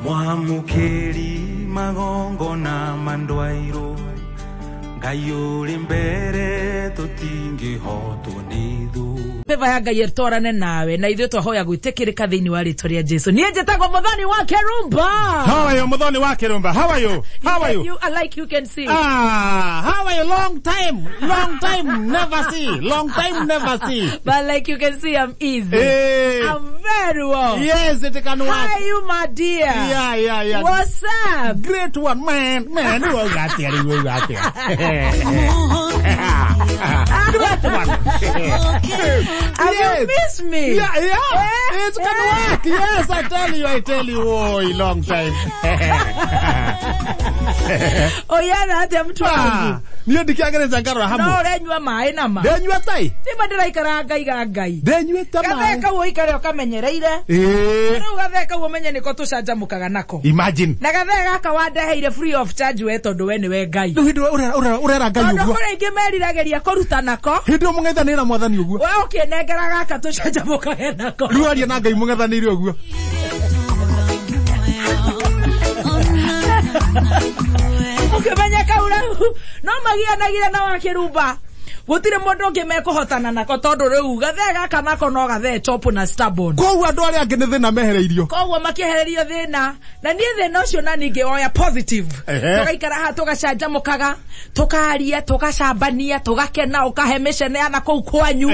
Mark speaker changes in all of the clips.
Speaker 1: Mwamukeri magongona mandwairo Ngai uri mbere tutingihotwo ni thu.
Speaker 2: Beva ya Ngai ĩtwarane nawe na ithuĩ twahoya gwĩtĩkĩrĩka thĩinĩ wa rĩtwa rĩa Jesu. Niĩ njĩtagwo Mũthoni wa Kĩrumba.
Speaker 3: How are you, Muthoni wa Kirumba? How are you? How are you?
Speaker 2: You are like you can see.
Speaker 3: Ah, how are you? Long time, long time, never see. Long time, never see.
Speaker 2: But like you can see, I'm easy.
Speaker 3: Hey.
Speaker 2: I'm very well.
Speaker 3: Yes, it can work.
Speaker 2: How are you, my dear?
Speaker 3: Yeah.
Speaker 2: What's up?
Speaker 3: Great one, man. Man, you got there, you got there. Great one.
Speaker 2: Have you missed me?
Speaker 3: Yeah. It can work. Yes, I tell you. Oh, long time.
Speaker 2: Oyana atia mtu wangu.
Speaker 3: Niĩ ndikĩagĩrĩte ngarora hamwe.
Speaker 2: No ũrenyua maĩ nama.
Speaker 3: Ndenyua tai.
Speaker 2: Nĩma ndĩraikara ngaiga Ngai.
Speaker 3: Ndenyuĩte
Speaker 2: Gathee
Speaker 3: maĩ.
Speaker 2: kau ũikare ũkamenyereire.
Speaker 3: Ĩĩ.
Speaker 2: Rĩu gathee kau ũmenye nĩko tũcanjamũkaga nako.
Speaker 3: Imagine.
Speaker 2: Na gathee gaka wandeheire free of charge we tondũ we nĩwe Ngai.
Speaker 3: Rĩu hĩndĩ ĩrĩa ũrera Ngai
Speaker 2: Tondũ
Speaker 3: ũguo.
Speaker 2: kũrĩ aingĩ meriragĩria kũruta nako.
Speaker 3: Hĩndĩ ĩyo mũng'ethanĩire na mwathani ũguo.
Speaker 2: We ũkĩnengera gaka tũcanjamũkage nako.
Speaker 3: Rĩu aria na Ngai mũng'ethanĩire ũguo.
Speaker 2: Ũkĩmenya kau rĩu no magianagire na wakĩrumba. Gũtirĩ mũndũ ũngĩ mekũhotana nako tondũ rĩu gathee gaka nako no gathee top na stubborn.
Speaker 3: Koguo andũ arĩa angĩ nĩ thĩna mehereirio.
Speaker 2: Koguo makĩehererio thĩna na niĩ thĩna ũcio na ningĩ oya positive. Tũgaikara haha tũgacanjamũkaga, tũkaria, tũgacambania, tũgakena, ũkahe mĩcene ya nakũu kwanyu.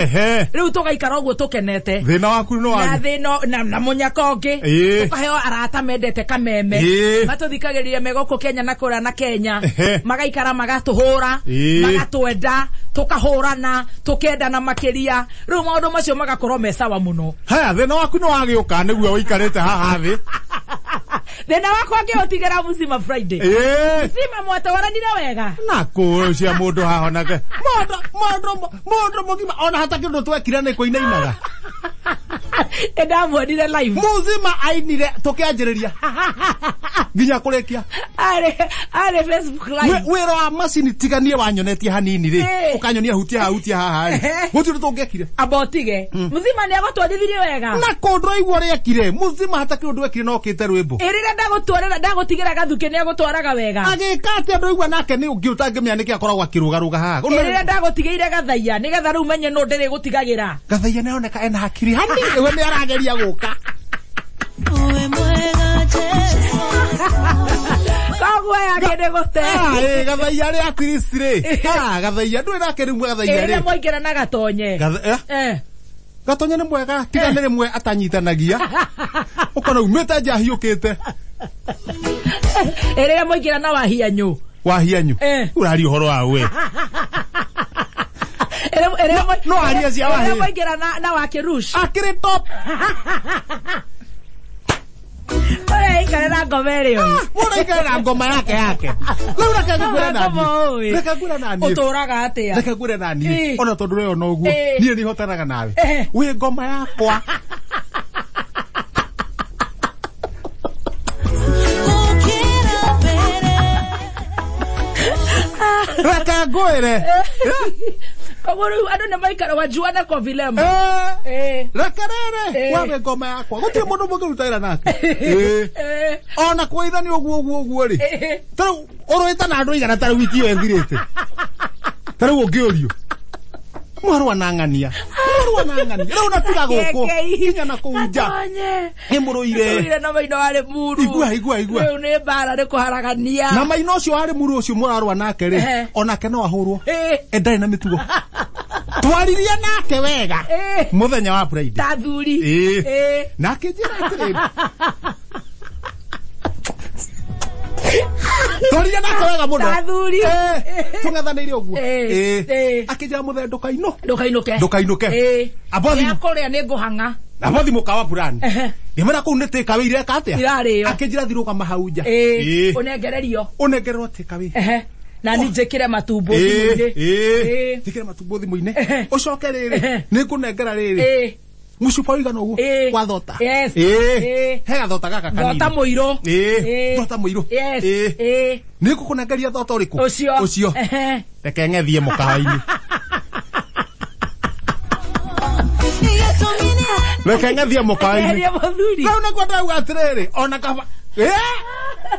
Speaker 2: Rĩu tũgaikara ũguo tũkenete.
Speaker 3: Thĩna waku no
Speaker 2: Na
Speaker 3: wanyu.
Speaker 2: thĩna na mũnyaka ũngĩ. Tũkaheo arata mendete kameme. Matũthikagĩrĩria me gũkũ Kenya na kũrĩa na Kenya. Magaikara magatũhũra, magatwenda, tũkahũrana, tũkendana makĩria. Rĩu maũndũ macio magakorwo me sawa mũno.
Speaker 3: Haya, thĩna waku no wagĩũka nĩguo ũikarĩte haha thĩ.
Speaker 2: Thĩna wakwa ngĩũtigĩra Muzima Friday. Muzima mwatwaranire wega.
Speaker 3: Na kũcia mũndũ haha onake. Mũndũ mũgima ona hatakĩrĩ ũndũ twekire nĩ kũinainaga.
Speaker 2: Nĩndamuonire live.
Speaker 3: Muzima ainire tũkĩanjĩrĩria nginya kũrĩkia.
Speaker 2: Arĩ Facebook live.
Speaker 3: Wĩra wa macini tiganie wanyonetie hanini rĩ. Ũkanyonia hutia haha, hutia haha rĩ. Gũtirĩ ũndũ tũngĩekire.
Speaker 2: Amba ũtige. Muzima nĩagũtwarithirie wega.
Speaker 3: Na kũndũ aigua ũrĩa ekire. Muzima hatakĩrĩ ũndũ ekire no okĩte rwĩmbo.
Speaker 2: Ĩ rĩrĩa ndagũtigĩra gathukĩ nĩagũtwaraga wega.
Speaker 3: Agĩka atĩa ndũigua nake nĩ ũngĩ ũtangĩmenya nĩkĩ akoragwo akĩrũgarũga haha.
Speaker 2: Ĩ rĩrĩa ndagũtigĩire gathaiya nĩgetha rĩu menye nũ ndĩrĩgũtigagĩra.
Speaker 3: Gathaiya nĩaroneka ena hakiri hanini we nĩarageria gũka.
Speaker 2: Koguo yake nĩ gũte.
Speaker 3: Gathaiya rĩ at least rĩ. Gathaiya ndũĩ nake rĩu gathaiya
Speaker 2: Ĩ rĩrĩa
Speaker 3: rĩ.
Speaker 2: mwaingĩra na gatonye.
Speaker 3: Gatonye nĩ mwega tiga nĩ rĩmwe atanyitanagia. Ũkona umĩte nja ahiũkĩte.
Speaker 2: Ĩ rĩrĩa mwaingĩra na wahianyũ.
Speaker 3: Wahianyũ. Ũraria ũhoro wa we. No aria cia
Speaker 2: Ĩrĩa
Speaker 3: wahĩ.
Speaker 2: mwaingĩra na wakĩrush.
Speaker 3: Akĩrĩ top.
Speaker 2: Ũrĩa aikare na ngoma ĩrĩa ũĩ.
Speaker 3: Mũndũ aikare na ngoma yake. Rĩu reke ngwĩre na niĩ. Reke ngwĩre na niĩ.
Speaker 2: Ũtũraga atĩa?
Speaker 3: Reke ngwĩre na niĩ. Ona tondũ ũreyona ũguo. Niĩ nĩhotanaga nawe. Wĩ ngoma yakwa. Reke ngwĩre.
Speaker 2: Koguo rĩu andũ nĩmaikara wajuana kwa vilema.
Speaker 3: Reke rĩrĩ, wawe ngoma yakwa. Gũtirĩ mũndũ mũngĩruta wĩra nake. Ona kũgeithania ũguo ũguo ũguo rĩ. Ta rĩu ũrũĩte na andũ aigana ta rĩu wiki ĩyo ĩthirĩte. Ta rĩu ũngĩũrio. Mwarũa na ng'ania. Mwarũa na ng'ania. Rĩu na tiga gũkũ. Nginya na kũu nja. Nĩ mũrũire.
Speaker 2: Mũrũire na maino warĩ muru.
Speaker 3: Igua.
Speaker 2: Rĩu nĩ mbara nĩ kũharagania.
Speaker 3: Na maino ũcio warĩ muru ũcio mũrarũa nake rĩ. Onake no ahũrwo. Ndarĩ na mĩtugo. Twaririe nake wega. Mũthenya wa Friday.
Speaker 2: Ta thuri.
Speaker 3: Na akĩnjĩra atĩrĩrĩ. Twaririe nake wega mũno.
Speaker 2: Ta thuri.
Speaker 3: Tũng'ethanĩire ũguo. Akĩnjĩra mũthee ndũkainũke.
Speaker 2: Ndũkainũke.
Speaker 3: Abothi.
Speaker 2: Kũrĩa nĩ ngũhang'a.
Speaker 3: Abothi mũkawa fulani. Ngĩmwĩra kũu nĩ take away ireka atĩa?
Speaker 2: Irarĩo.
Speaker 3: Akĩnjĩra thiĩ rũgama hau nja.
Speaker 2: Ũnengererio.
Speaker 3: Ũnengererwo take away.
Speaker 2: Na niĩ njĩkĩre matumbo thimũ-inĩ.
Speaker 3: Njĩkĩre matumbo thimũ-inĩ. Ũcoke rĩrĩ. Nĩngũnengera rĩrĩ. Mũcuba ũigana ũguo wa thota. He gathota gaka kanini.
Speaker 2: Thota mũirũ.
Speaker 3: Thota mũirũ. Nĩngũkũnengeria thota ũrĩkũ?
Speaker 2: Ũcio.
Speaker 3: Reke ng'ethie mũkawa-inĩ. Reke ng'ethie mũkawa-inĩ.
Speaker 2: Eheria mũthuri.
Speaker 3: Rĩu nĩguo ndauga atĩrĩrĩ, ona kaba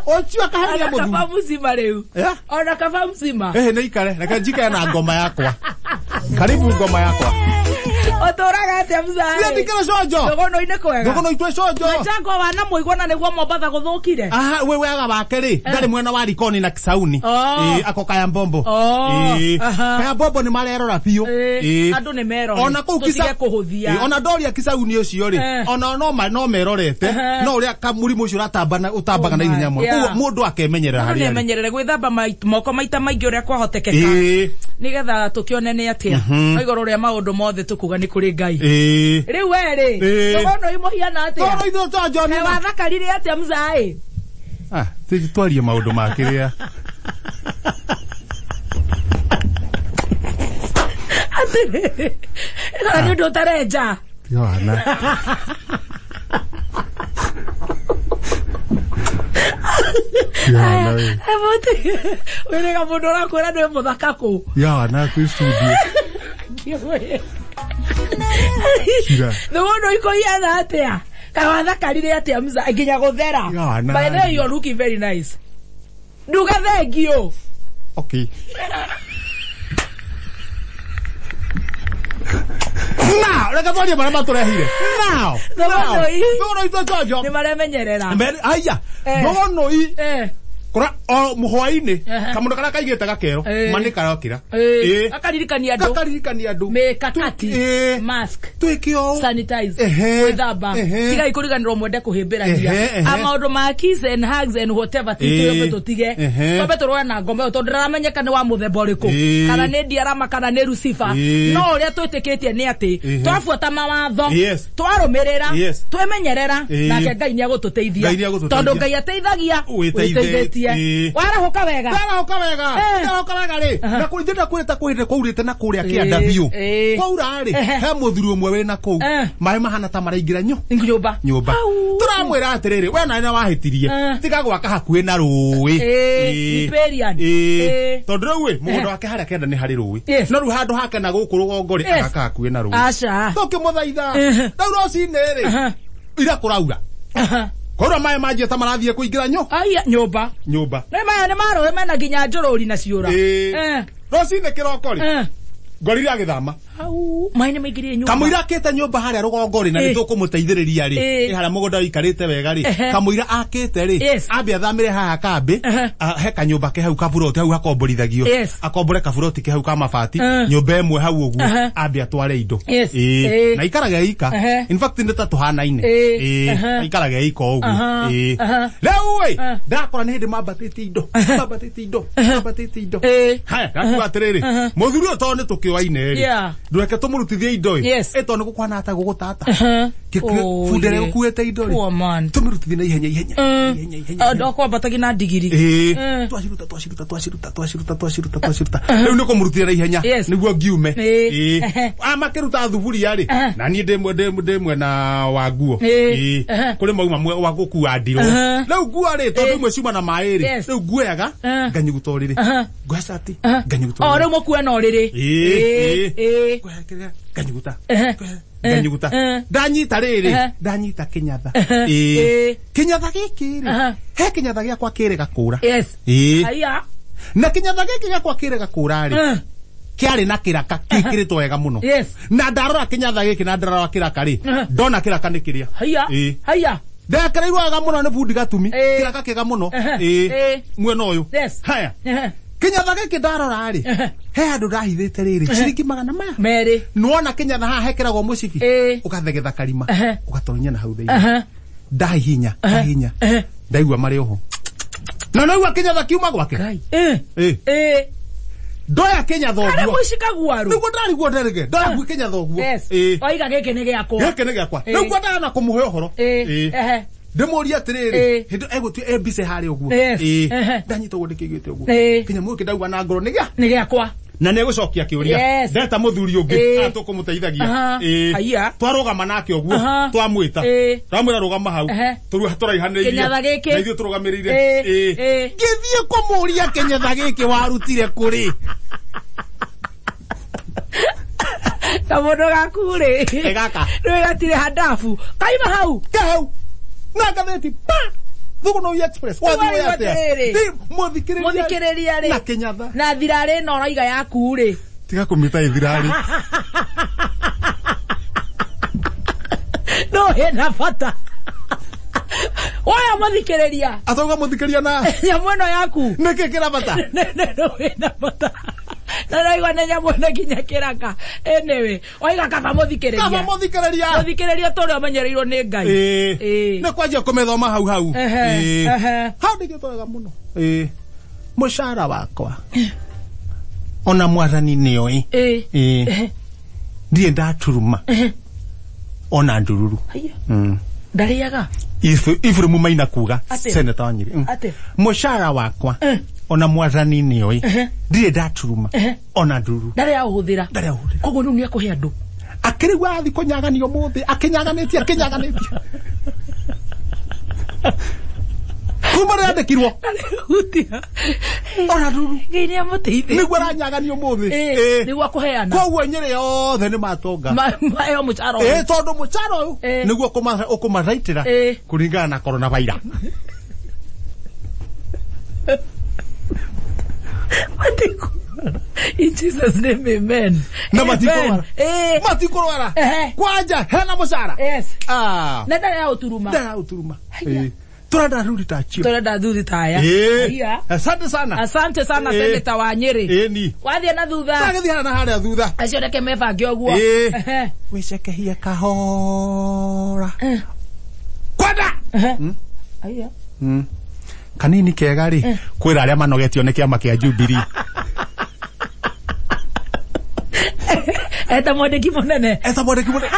Speaker 3: Ũcio akahenia mũthuri.
Speaker 2: Ona kaba mzima rĩu. Ona kaba mzima.
Speaker 3: Nĩ ikare, reke njikare na ngoma yakwa. Karibu ngoma yakwa.
Speaker 2: Ũtũraga atĩa mzae?
Speaker 3: Niĩ ndikĩrĩ conjo.
Speaker 2: Thũgũnũ-inĩ kwega.
Speaker 3: Thũgũnũ itũ conjo.
Speaker 2: Mchango wa na mũigua na nĩguo Mombatha gũthũkire.
Speaker 3: Aha, we wega wake rĩ, ndarĩ mwena wa Likoni na Kisauni. Ako Kaya Mbombo. Kaya Mbombo nĩ marerora biũ.
Speaker 2: Andũ nĩ merore.
Speaker 3: Ona kũu
Speaker 2: tũtige kũhũthia.
Speaker 3: Ona ndoria Kisauni ũcio rĩ, ona no merorete, no ũrĩa kamũrimũ ũcio ũratambana ũtambaga na ihenya mũno. Koguo mũndũ akemenyerera harĩa.
Speaker 2: Mũndũ nĩemenyerere gwĩthamba moko maita maingĩ ũrĩa kwahotekeka. Nĩgetha tũkĩone nĩ atĩa. No igũrũ rĩa maũndũ mothe tũkuga nĩ kũrĩ Ngai. Rĩu we rĩ, thũgũnũ imũhiana atĩa?
Speaker 3: Thũgũnũ itũ conjo nĩ
Speaker 2: wathakarire atĩa mzae?
Speaker 3: Ah, twarie maũndũ ma kĩrĩa.
Speaker 2: Atĩrĩrĩ, ĩno nĩ ũndũ ũtarenja.
Speaker 3: Yohana. Yohana we.
Speaker 2: Wĩrĩga mũndũ ũrakwĩra nĩ mũthaka kũ?
Speaker 3: Yohana kwĩ studio.
Speaker 2: Thũgũnũ ikũhiana atĩa? Kawathakarire atĩa mzae nginya gũthera? By the way, you are looking very nice. Nduga thengio.
Speaker 3: Okay. Now, reke twarie marĩa matũrehire. Now, thũgũnũ itũ conjo.
Speaker 2: Nĩ maremenyerera.
Speaker 3: Aya, thũgũnũ i. Kora o muhwaini kamundu karia kaigite gakero mani karokira
Speaker 2: akaririkania andu
Speaker 3: akaririkania andu
Speaker 2: mikakati mask
Speaker 3: twike o
Speaker 2: sanitize gwithamba tigai kuriganirwo mwende kuhimbiragia a maundu ma kiss and hugs and whatever tituyo tutige twambe turoe na ngoma tondu ndiramenyeka ni wa muthemba uriku kana ni Ndiarama kana ni Lucifer no uria twitikitie ni ati twabuata mawatho twarumirira twemenyerera nake Ngai ni agututeithia tondu Ngai ateithagia witeithitie warahuka wega
Speaker 3: warahuka wega warahuka wega ri na kurinda kwita kwire kwaurite na kuria kianda biu kwaura ri he muthuri umwe wina kuu mai mahana ta maraingira nyumba nyumba turamwira atiriri we na wahitirie tiga gwaka hakuhi na rui
Speaker 2: Imperial
Speaker 3: tondu riu wi mugunda wake haria kenda ni hari rui no riu handu hake na guku rugongo ri agaka hakuhi na rui
Speaker 2: aca
Speaker 3: tukimuthaitha riu rucini ri ira kuraura Korwa maĩ manjie ta marathie kuingira
Speaker 2: aya nyumba
Speaker 3: nyumba
Speaker 2: nĩ maya nĩ marũĩ mena nginya njũrũri na ciũra
Speaker 3: rũcinĩ kĩroko rĩ ngorire agĩthama
Speaker 2: hau maĩ nĩ maingĩrire nyũmba
Speaker 3: kamũira akĩte nyũmba harĩa rũgongo rĩ na nĩ tũkũmũteithĩrĩria rĩ harĩa mũgũnda ũikarĩte wega rĩ kamũira akĩte rĩ ambe athamĩre haha kambĩ he kanyũmba ke hau kaburoti hau hakomborithagio akombore kaburoti ke hau ka mabati nyũmba ĩmwe hau ũguo ambe atware indo na ikaraga ika in fact nĩ ta tũhanaine ikaraga ika ũguo rĩu ĩ ndakora nĩ hĩndĩ mambatĩtie indo mambatĩtie indo mambatĩtie indo haya ndakuga atĩrĩrĩ mũthuri ũyũ tondũ nĩ tũkĩoaine rĩ ndureke tumurutithie indo ĩ ĩto nĩ gũkwana ata gũgũtata bundere ũkuĩte indo rĩ tũmĩrutithie na ihenya ihenya ihenya ihenya
Speaker 2: ndokwambatagia na ndigiri
Speaker 3: twaciruta twaciruta twaciruta twaciruta twaciruta twaciruta rĩu nĩ kũmũrutithia na ihenya nĩguo ngiume amakĩruta thuburia rĩ na niĩ ndĩ mwena wa nguo kũrĩ mauma wa gũkua ndirũ rĩu nguo rĩ tondũ imwe ciuma na maĩ rĩ rĩu nguoyaga nganyuguta ũrĩrĩ nguoya cati nganyuguta
Speaker 2: o rĩu mũkue na ũrĩrĩ
Speaker 3: nganyuguta nganyuguta ndanyita rĩrĩ ndanyita kĩnyatha kĩnyatha gĩkĩ rĩ he kĩnyatha gĩakwa kĩrĩga kũra na kĩnyatha gĩkĩ gĩakwa kĩrĩga kũra rĩ kĩarĩ na kĩraka kĩkĩrĩtwo wega mũno na ndarora kĩnyatha gĩkĩ na ndarora kĩraka rĩ ndona kĩraka nĩ kĩrĩa
Speaker 2: haya
Speaker 3: ndekereirwo wega mũno nĩ bundi gatumi kĩraka kĩega mũno mwena ũyũ haya kinyatha gĩkĩ ndarora rĩ he handũ ndahithĩte rĩrĩ ciringi 200 nĩwona kĩnyatha haha hekĩragwo mũcibi ũgathegetha karima ũgatonya na hau thĩinĩ ndahihinya ndahihinya ndaigua marĩ oho na naigua kĩnyatha kiuma gwake ndoya kĩnyatha ũguo
Speaker 2: mũici kaguaru
Speaker 3: nĩguo ndariguo nderege ndoya kĩnyatha ũguo
Speaker 2: oiga gĩkĩ nĩ gĩakwa
Speaker 3: gĩkĩ nĩ gĩakwa nĩguo ndagana kũmũhe ũhoro ndĩmũrie atĩrĩrĩ hĩndĩ egũtua e mbica harĩa ũguo ndanyita ũguo ndĩkĩiguĩte ũguo kĩnyamũ gĩkĩ ndaigua na ngoro nĩ
Speaker 2: gĩakwa
Speaker 3: na nĩ egũcokia kĩũria ndeta mũthuri ũngĩ haha tũkũmũteithagia twarũgama nake ũguo twamwĩta twamwĩra rũgama hau tũraihanĩrĩirie na ithuĩ tũrũgamĩrĩire ngĩthiĩ kũmũria kĩnyatha gĩkĩ warutire kũrĩ
Speaker 2: kamũndũ gaku rĩ gaka rĩu gatirĩ handabu kaima hau
Speaker 3: ke hau na ngathĩti pa Thugunoi Express wathiĩ atĩa?
Speaker 2: Mũthikĩrĩria rĩ
Speaker 3: na Kĩnyatha
Speaker 2: na thirarĩ no ũraiga yaku rĩ,
Speaker 3: tiga kũmĩta ithirarĩ
Speaker 2: no hena bata. Oya mũthikĩrĩria
Speaker 3: atauga mũthikĩrĩria na
Speaker 2: nyamũ ĩno yaku
Speaker 3: nĩkĩ kĩra bata?
Speaker 2: No hena bata na naigua nĩ nyamũ ĩno nginya kĩraka. Anyway, oiga kaba mũthikĩrĩria,
Speaker 3: kaba mũthikĩrĩria,
Speaker 2: mũthikĩrĩria tũrĩa ũmenyereirwo nĩ Ngai.
Speaker 3: Nĩ kwanjia kũmĩthoma hau hau. Hau ndĩkĩtwo wega mũno. Mũcara wakwa ona mwathani nĩoĩ ndirĩ ndaturuma ona ndururu.
Speaker 2: Ndarĩaga
Speaker 3: Ibrahim Maina kuga seneta wa Nyĩrĩ, mũcara wakwa ona mwathani nĩoĩ ndirĩ ndaturuma ona ndururu.
Speaker 2: Ndarĩ aũhũthĩra, koguo rĩu nĩekũhe andũ.
Speaker 3: Akĩrĩu arathiĩ kũnyaganio mũthĩ, akĩnyaganĩtie akĩnyaganĩtie kuma rĩandĩkirwo ona ndururu.
Speaker 2: Ngai nĩamũteithie,
Speaker 3: nĩguo aranyaganio mũthĩ,
Speaker 2: nĩguo akũheana.
Speaker 3: Koguo Nyĩrĩ yothe nĩ matonga
Speaker 2: maheo mũcara ũyũ,
Speaker 3: tondũ mũcara ũyũ nĩguo ũkũmaraitĩra kũringana na coronavirus.
Speaker 2: In Jesus name, amen.
Speaker 3: Na matikũrwara, matikũrwara kwanja hena mũcara.
Speaker 2: Yes. Na ndarĩ aũturuma,
Speaker 3: ndarĩ aũturuma. Turenda thuri ta acio,
Speaker 2: turenda thuri ta aya.
Speaker 3: Asante sana,
Speaker 2: asante sana seneta wa Nyĩrĩ. Wathiĩ na thutha,
Speaker 3: tagĩthiĩ na harĩa thutha,
Speaker 2: acio reke mebange ũguo.
Speaker 3: Wĩcekehie kahora kwenda kanini kega rĩ kwĩra arĩa manogetio nĩ kĩama kĩa Jubilee.
Speaker 2: Eta mwandĩki mũnene,
Speaker 3: eta mwandĩki mũnene.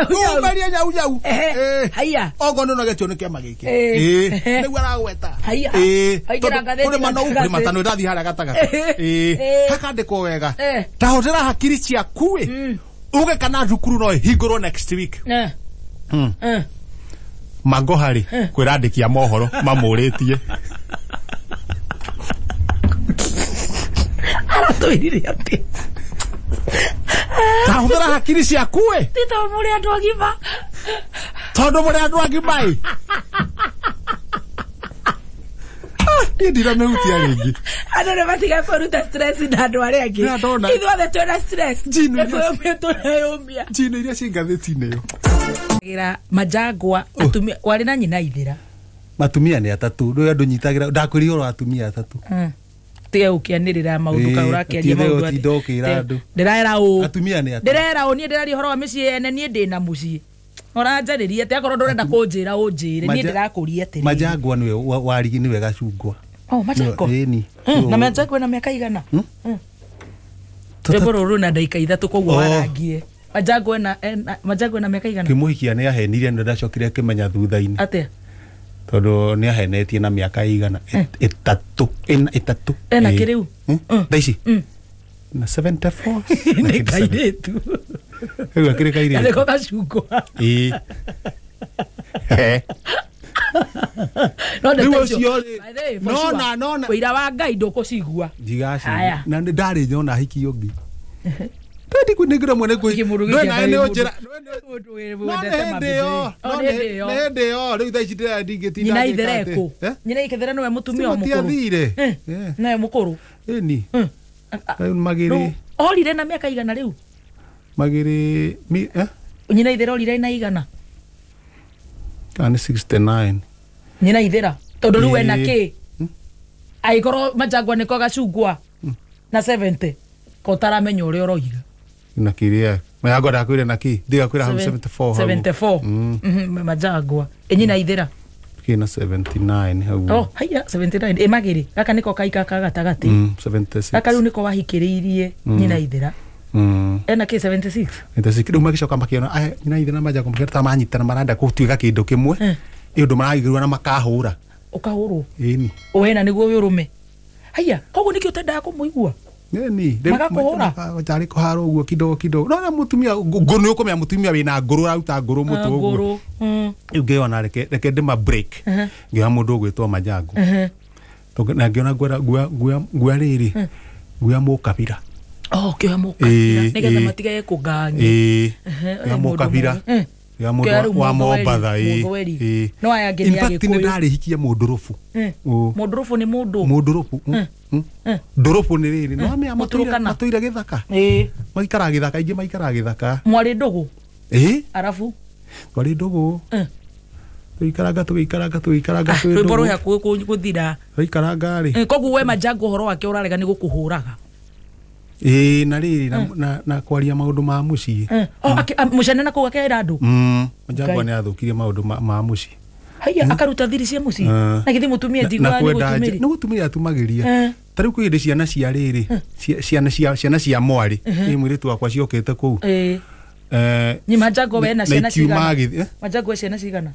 Speaker 3: Kumberia nyau nyau.
Speaker 2: Haya.
Speaker 3: Ogo nĩ ũnogetio nĩ kĩama gĩkĩ. Nĩguo aragweta. Kũrĩ manou, kũrĩ matano ĩrathiĩ harĩa gatagatĩ. Hakandĩkwo wega. Ta hũthĩra hakiri ciaku ĩ uge kana thukuru no ĩhingũrwo next week. Mangoha rĩ kwĩra andĩki a mohoro mamũrĩtie.
Speaker 2: Aratwĩrire atĩ
Speaker 3: ta hũthĩra hakiri ciaku ĩ,
Speaker 2: ti tondũ mũrĩ andũ agima,
Speaker 3: tondũ mũrĩ andũ agima ĩ. Niĩ ndiramĩhutia rĩngĩ.
Speaker 2: Andũ nĩ matiga kũruta stress na andũ arĩa angĩ. Ithuothe twĩna stress, nĩkwĩyũmia tũreyũmia.
Speaker 3: Njino iria ciĩ ngathĩti-inĩ ĩyo.
Speaker 2: Majangwa atumia warĩ na nyina ithĩra.
Speaker 3: Matumia nĩ atatũ, rĩu andũ nyitagĩra ndakwĩrire ũhoro wa atumia atatũ.
Speaker 2: Tiga gũkĩanĩrĩra maũndũ ka ũrakĩaria maũndũ
Speaker 3: atĩ
Speaker 2: ndĩraera ũ
Speaker 3: atumia nĩ atatũ,
Speaker 2: ndĩrera ũ niĩ ndĩraria ũhoro wa mĩciĩ ene, niĩ ndĩna mũciĩ. Ũranjarĩria atĩ akorwo ndũrenda kũnjĩra ũnjĩre, niĩ ndĩrakũria atĩrĩrĩ.
Speaker 3: Majangwa nĩwe warigi, nĩwe gacungwa.
Speaker 2: Oh, Majangwa. Na Majangwa na mĩaka igana? Rwĩmbo rũrũ rwĩna ndagĩka ithatũ koguo warangie. Majangwa na mĩaka igana?
Speaker 3: Kĩmũhikia nĩ ahenirie no ndacokire akĩmenya thutha-inĩ.
Speaker 2: Atĩa?
Speaker 3: Tondũ nĩ ahenetie na mĩaka igana ĩtatũ, ĩtatũ.
Speaker 2: Ena kĩ rĩu?
Speaker 3: Thaa ici? Na 74.
Speaker 2: Nĩ kairĩtu.
Speaker 3: Rĩu akĩrĩ kairĩtu.
Speaker 2: Nĩko gacungwa.
Speaker 3: Ĩĩ.
Speaker 2: No
Speaker 3: Rĩu ũcio rĩ, nona nona
Speaker 2: ũira wa Ngai ndũkũcigua.
Speaker 3: Ndigacigua. Na ndarĩ nyona hiki ũngĩ. Ndi kwinĩkĩra mwene kwĩ. Ndwe nawe nĩ ũnjĩra. No nĩ hĩndĩ ĩyo, no nĩ hĩndĩ ĩyo, rĩu thaa ici ndingĩtinda
Speaker 2: Nyina ithere kũ? Nyina ithere nĩwe mũtumia o mũkũrũ.
Speaker 3: Matiathire.
Speaker 2: Nĩwe mũkũrũ.
Speaker 3: Ĩni. Rĩu magĩrĩ.
Speaker 2: Orire na mĩaka igana rĩu?
Speaker 3: Magĩrĩ
Speaker 2: Nyina ithere orire na igana?
Speaker 3: Kana nĩ 69.
Speaker 2: Nyina ithera tondũ rĩu ena kĩ? Angĩkorwo Majangwa nĩko gacungwa na 70 ko taramenya ũrĩa ũroiga.
Speaker 3: Na kĩrĩa Majangwa ndakwĩra na kĩ? Ndigakwĩra hau 74 hau.
Speaker 2: 74. Majangwa. Ĩ nyina ithera?
Speaker 3: Kĩna 79 hau.
Speaker 2: Oh, haiya 79. Ĩ magĩrĩ gaka nĩko kaika ka gatagatĩ.
Speaker 3: 76.
Speaker 2: Gaka rĩu nĩko wahikĩrĩirie nyina ithera. Ena kĩ 76?
Speaker 3: 76. Rĩu magĩcoka makĩona nyina ithera na Majangwa makĩona ta manyitana marenda gũtuĩka kĩndũ kĩmwe. Ĩ ũndũ maragĩrwo na makahũra.
Speaker 2: Ũkahũrwo?
Speaker 3: Ĩni.
Speaker 2: Wena nĩguo wĩ ũrũme. Haiya, koguo nĩkĩo ũtendaga kũmũigua?
Speaker 3: Nini,
Speaker 2: Magakũhũra?
Speaker 3: Tarĩ kũhara ũguo kidogo kidogo. No na mũtumia ngũrũ nĩ ũkũmenya mũtumia wĩna ngũrũ aruta ngũrũ mũtwe ũguo. Rĩu ngĩona reke ndĩma break. Ngĩoya mũndũ ũgwĩtwo Majangwa. Na ngĩona nguoya rĩrĩ, nguoya mũkabira.
Speaker 2: Oh, kĩoya mũkabira nĩgetha matigage kũng'ang'i.
Speaker 3: Ya mũkabira. Ya mũndũ wa Mombatha ĩ.
Speaker 2: No aya angĩ nĩ
Speaker 3: Agĩkũyũ. In fact nĩ ndarĩhikia mũndũrũbũ.
Speaker 2: Mũndũrũbũ nĩ mũndũ.
Speaker 3: Mũndũrũbũ. Ndũrũbũ nĩ rĩrĩ no amĩa matũire gĩthaka. Maikaraga gĩthaka, aingĩ maikaraga gĩthaka.
Speaker 2: Mwarĩ ndũgũ. Arabu.
Speaker 3: Twarĩ ndũgũ. Tũikaranga tũgĩikaranga tũgĩikaranga twĩ
Speaker 2: ndũgũ. Rwĩmbo rũrĩa gũthira.
Speaker 3: Tũikaranga rĩ.
Speaker 2: Koguo we Manjango ũhoro wake ũrarega nĩ gũkũhũraga.
Speaker 3: Ĩĩ na rĩrĩ na kwaria maũndũ ma mũciĩ.
Speaker 2: Mũcene na kũu akeera andũ.
Speaker 3: Manjango nĩ athũkirie maũndũ ma mũciĩ.
Speaker 2: Haiya akaruta thiri cia mũciĩ. Na githĩ mũtumia ndigwa nĩ gũtumĩria.
Speaker 3: Nĩ gũtumĩria atumagĩria. Ta rĩu kwĩ hĩndĩ ciana cia rĩrĩ ciana cia mwarĩ ĩ mũirĩtu wakwa ciokĩte kũu.
Speaker 2: Nĩ Manjango we na ciana cigana? Manjango we ciana cigana?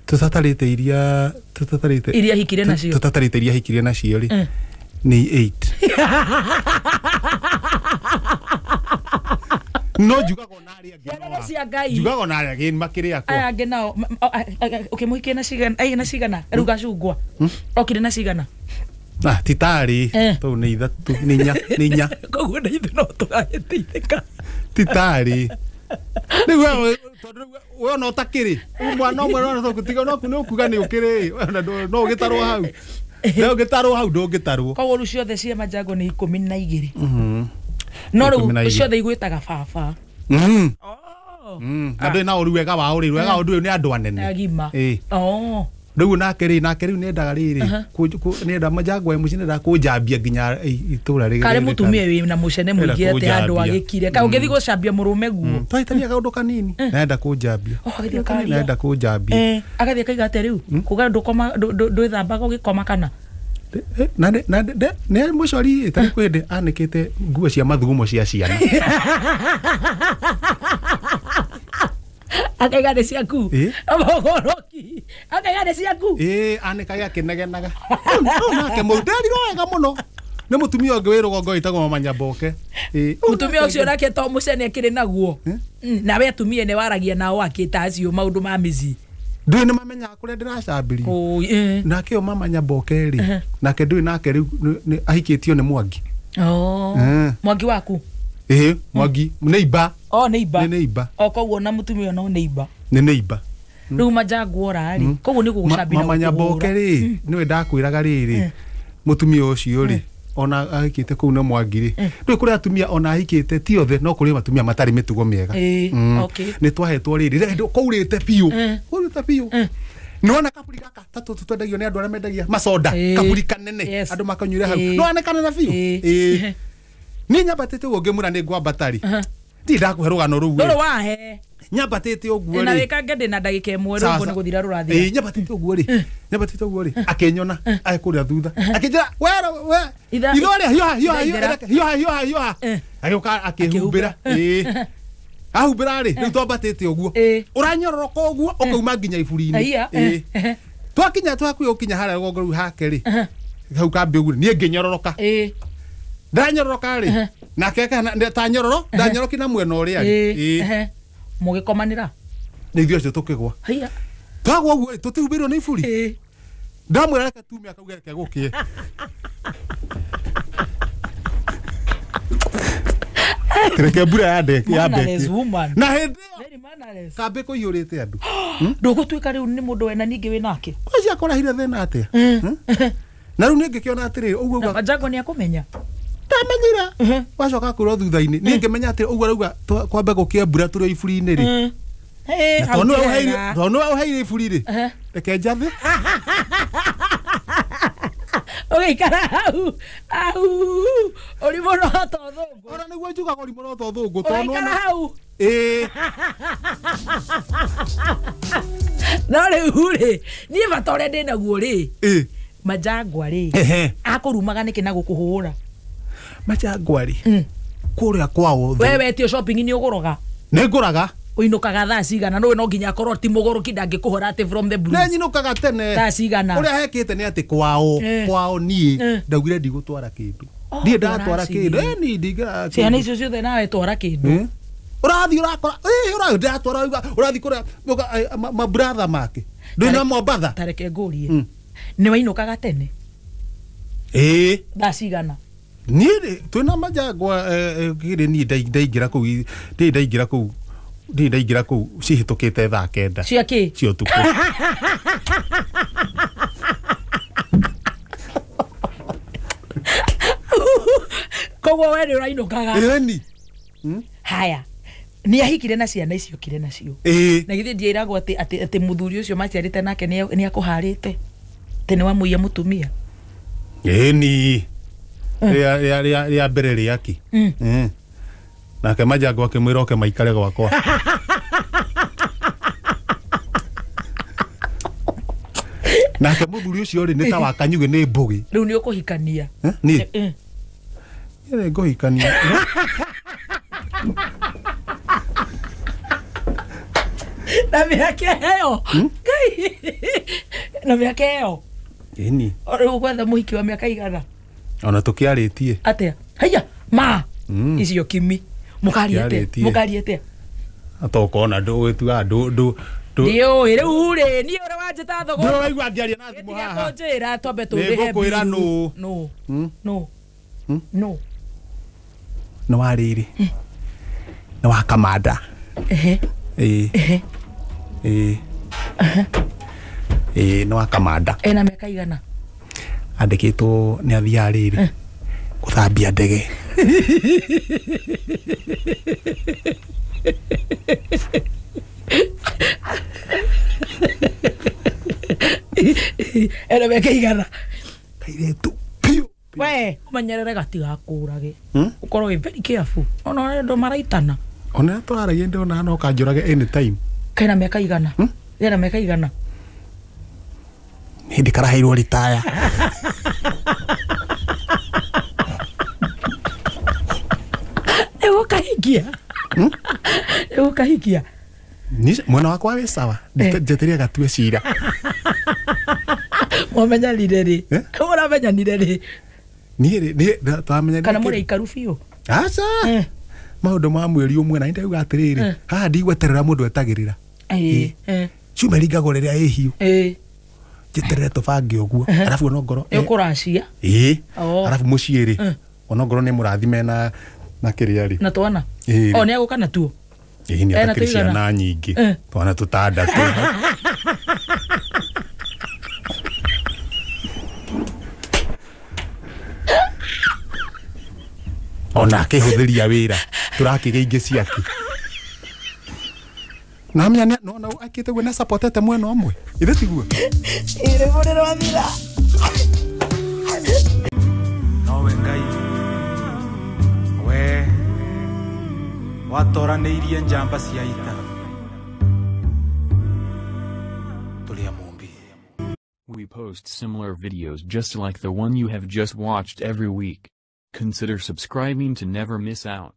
Speaker 3: Tũtatarĩte iria tũtatarĩte
Speaker 2: iria hikire nacio.
Speaker 3: Tũtatarĩte iria hikire nacio rĩ nĩ 8. No njugaga ona arĩa angĩ.
Speaker 2: Cia Ngai.
Speaker 3: Njugaga ona arĩa angĩ makĩrĩ akwa.
Speaker 2: Aya angĩ nao ũkĩmũhikia na cigana? Aigana cigana? Rĩu gacungwa. Okire na cigana?
Speaker 3: Ah, ti tarĩ tondũ nĩ ithatũ nĩ inya nĩ inya.
Speaker 2: Koguo na ithuĩ no tũgagĩteithĩka.
Speaker 3: Ti tarĩ. Rĩu we tondũ we ona ũtakĩrĩ mwana ũmwe no tũtiga no nĩ ũkuga nĩ ũkĩrĩ ona no ũgĩtarwo hau. No ũgĩtarwo hau ndũngĩtarwo.
Speaker 2: Koguo rĩu ciothe cia Manjango nĩ 12. No rĩu ciothe igwĩtaga baba.
Speaker 3: Na ndũrĩ na ũru wega wa ũrĩ wega ũndũ ũyũ nĩ andũ anene.
Speaker 2: Agima.
Speaker 3: Rĩu nake rĩ nake rĩu nĩendaga rĩrĩ nĩenda Manjango e mũciĩ nĩendaga kũnjambia nginya itũra rĩrĩ.
Speaker 2: Karĩ mũtumia wĩ na mũcene mũingĩ atĩ handũ agĩkire. Kaĩ ũngĩthiĩ gũcambia mũrũme guo.
Speaker 3: Twahĩtania kaũndũ kanini. Nenda kũnjambia. Nenda kũnjambia.
Speaker 2: Agathiĩ akaiga atĩa rĩu? Kuga ndũkoma ndwĩthambaga ũgĩkoma kana?
Speaker 3: Na nĩ mũcori ĩtarĩ kwĩ hĩndĩ anĩkĩte nguo cia mathugumo cia ciana.
Speaker 2: Akaiga nĩ ciaku. Mũgũrũki. Akaiga nĩ ciaku.
Speaker 3: Anĩkage akĩnegenaga. Nake nderirwo wega mũno. Nĩ mũtumia ũngĩ wĩ rũgongo wĩtagwo Mama Nyamboke.
Speaker 2: Mũtumia ũcio nake to mũcene akĩrĩ naguo. Nawe atumia nĩ waragia nao akĩta acio maũndũ ma mĩciĩ.
Speaker 3: Ndũĩ nĩ mamenyaga kũrĩa ndĩracambĩrio. Nake ũyũ Mama Nyamboke rĩ nake ndũĩ nake rĩu ahikĩtio nĩ Mwangi.
Speaker 2: Mwangi waku?
Speaker 3: Mwangi neighbor.
Speaker 2: Neighbor.
Speaker 3: Nĩ neighbor.
Speaker 2: Koguo na mũtumia no neighbor.
Speaker 3: Nĩ neighbor.
Speaker 2: Rĩu Manjango ora rĩ koguo nĩ gũgũcambia na
Speaker 3: Mama Nyamboke rĩ nĩwe ndakwĩraga rĩrĩ mũtumia ũcio rĩ ona ahikĩte kũu na Mwangi rĩ ndũĩ kũrĩ atumia ona ahikĩte ti othe no kũrĩ atumia matarĩ mĩtugo mĩega. Nĩ twahetwo rĩrĩ kũurĩte biũ. Kũurĩte biũ. Nĩwona kaburi gaka ta tũtũ twendagio nĩ andũ arĩa mendagia macoda kaburi kanene andũ makanyuĩra hau. Nĩwona kanene biũ. Niĩ nyambatĩte ũguo ngĩmwĩra nĩ ngwambata rĩ. Ndirĩ ndakũhe rũgano rũu.
Speaker 2: Rũrũ wahe.
Speaker 3: Nyambatĩte ũguo rĩ.
Speaker 2: Na wĩkange ndĩ na ndagĩka ĩmwe rũguo nĩ gũthira rũrathira.
Speaker 3: Nyambatĩte ũguo rĩ. Nyambatĩte ũguo rĩ. Akĩnyona arĩ kũrĩa thutha. Akĩnjĩra we we. Itho rĩa hiũha hiũha hiũha hiũha hiũha. Agĩũka akĩhumbĩra. Ahumbĩra rĩ rĩu twambatĩte ũguo. Ũranyororoka ũguo ũkauma nginya iburi-inĩ. Twakinya twakuĩ gũkinya harĩa rũgongo rũu hake rĩ. Hau kambĩ ũguo niĩ ngĩnyororoka. Ndanyororoka rĩ. Nake ta nyororo ndanyoroki na mwena ũrĩa rĩ.
Speaker 2: Mũgĩkomanĩra?
Speaker 3: Nĩ ithuĩ acio tũkĩgwa.
Speaker 2: Haiya.
Speaker 3: Twagwa ũguo rĩ tũtihumbĩirwo nĩ iburi. Ndamwĩra reke tume akauga reke gũkĩe. Reke mbura yambeke. Na hĩndĩ ĩyo kambĩ kũiyũrĩte andũ.
Speaker 2: Ndũgũtuĩka rĩu nĩ mũndũ wena ningĩ wĩ nake.
Speaker 3: Ũcio akorahire thĩna atĩa? Na rĩu niĩ ngĩkĩona atĩrĩrĩ ũguo
Speaker 2: uga. Manjango nĩ akũmenya.
Speaker 3: Ndamenyire. Wacoka kwĩrwo thutha-inĩ. Niĩ ngĩmenya atĩ ũguo arauga kwambe gũkĩe mbura tũrĩ iburi-inĩ rĩ. Tondũ nĩwe ũheire iburi rĩ. Reke njathe.
Speaker 2: Ũgĩikara hau. Au. Ũrimũ no ta ũthũngũ.
Speaker 3: Ona nĩguo njugaga ũrimũ no ta ũthũngũ.
Speaker 2: Ũgaikara hau. No rĩu rĩ niĩ bata ũrĩa ndĩ naguo rĩ. Manjangwa rĩ akũrumaga nĩkĩ na gũkũhũra?
Speaker 3: Manjangwa rĩ kũrĩa kwao
Speaker 2: we wetio shopping nĩ ũgũraga?
Speaker 3: Nĩ ngũraga.
Speaker 2: Ũinũkaga thaa cigana? Nũĩ no nginya akorwo ti mũgũrũki ndangĩkũhũra atĩ from the blues.
Speaker 3: Nĩ nyinũkaga tene.
Speaker 2: Thaa cigana?
Speaker 3: Ũrĩa hekĩte nĩ atĩ kwao kwao niĩ ndaugire ndigũtwara kĩndũ. Ndiĩ ndatwara kĩndũ. Niĩ ndingĩra.
Speaker 2: Ciana icio ciothe nawe twara kĩndũ.
Speaker 3: Ũrathiĩ ũrakora ũratwara ũrathiĩ kũrĩa mabratha make. Ndũĩ na Mombatha.
Speaker 2: Ta reke ngũrie. Nĩ wainũkaga tene? Thaa cigana?
Speaker 3: Niĩ twĩna Majangwa kĩrĩ niĩ ndaingĩra kũu ndaingĩra kũu ndaingĩra kũu cihĩtũkĩte thaa 9
Speaker 2: cia kĩ
Speaker 3: cia ũtukũ.
Speaker 2: Koguo we nĩ ũrainũkaga.
Speaker 3: Ĩni.
Speaker 2: Haya. Nĩ ahikire na ciana icio okire nacio. Na githĩ ndiĩragwo atĩ atĩ mũthuri ũcio maciarĩte nake nĩ akũharĩte. Atĩ nĩ wamũiya mũtumia.
Speaker 3: Ĩni. Rĩa mbere rĩaki. Nake Majangwa akĩmwĩra oke maikare gwakwa. Nake mũthuri ũcio rĩ nĩ ta wa Kanyugĩ nĩ mbũgĩ.
Speaker 2: Rĩu nĩ ũkũhikania.
Speaker 3: Niĩ? Nĩ ngũhikania.
Speaker 2: Na mĩaka ĩyo. Ngai. Na mĩaka ĩyo.
Speaker 3: Ĩni.
Speaker 2: Rĩu ũgwetha mũhiki wa mĩaka igana.
Speaker 3: Ona tũkĩarĩtie.
Speaker 2: Atĩa? Haiya, ma. Icio kimi. Mũkaria atĩa? Mũkaria atĩa?
Speaker 3: Atokona ndũgĩtuaga ndũ
Speaker 2: Ndiũĩ rĩu rĩ niĩ ũrĩa wanjĩta thogo.
Speaker 3: Ndũraigua ngĩaria na thimũ haha.
Speaker 2: Tiga kũnjĩra twambe tũrĩhe.
Speaker 3: Nĩngũkwĩra nũ.
Speaker 2: Nũ. Nũ. Nũ.
Speaker 3: Nĩ wa rĩrĩ. Nĩ wa Kamanda.
Speaker 2: Ehe.
Speaker 3: Ĩĩ. Ĩĩ. Ĩĩ nĩ wa Kamanda.
Speaker 2: Ena mĩaka igana?
Speaker 3: Andĩkĩtwo nĩ athiaga rĩrĩ gũthambia ndege.
Speaker 2: Ena mĩaka igana?
Speaker 3: Kairĩtu piũ.
Speaker 2: We ũmenyerere gatigakũrage. Ũkorwo wĩ very careful. Ona ũrĩa andũ maraitana.
Speaker 3: Ona tũraragia ndona no kanjũrage anytime.
Speaker 2: Kena mĩaka igana? Kena mĩaka igana?
Speaker 3: Hĩndĩ karaheirwo ritaya.
Speaker 2: Nĩgũkahingia. Nĩgũkahingia.
Speaker 3: Mwena wakwa wĩ sawa. Njetereire gatue cira.
Speaker 2: Mwamenyanire rĩ? Mũramenyanire rĩ?
Speaker 3: Niĩ rĩ twamenyanire.
Speaker 2: Kana mũrĩ aikaru biũ?
Speaker 3: Aca. Maũndũ ma mweri ũmwe na nĩndauga atĩrĩrĩ, haha ndigweterera mũndũ etagĩrĩra. Ciumia ringagwo rĩrĩa ĩ hiũ. Njeterere tũbange ũguo. Arabu ona ngorwo
Speaker 2: nĩ ũkũracia.
Speaker 3: Ĩĩ. Arabu mũciĩ rĩ, ona ngorwo nĩ mũrathime na kĩrĩa rĩ.
Speaker 2: Na twana? O nĩ agũka natuo?
Speaker 3: Ĩĩ nĩ atakĩrĩ ciana nyingĩ. Twana tũtandatũ. Ona akĩhũthĩria wĩra tũrakĩgĩa ingĩ ciake. Na menya no na akĩte guo na supportete mwena ũmwe. Ithe tiguo?
Speaker 2: Ĩrĩ mũrĩ rwathira.
Speaker 1: Nowe Ngai we watoranĩirie njamba cia ita tũrĩ a Mũmbi.
Speaker 4: We post similar videos just like the one you have just watched every week. Consider subscribing to never miss out.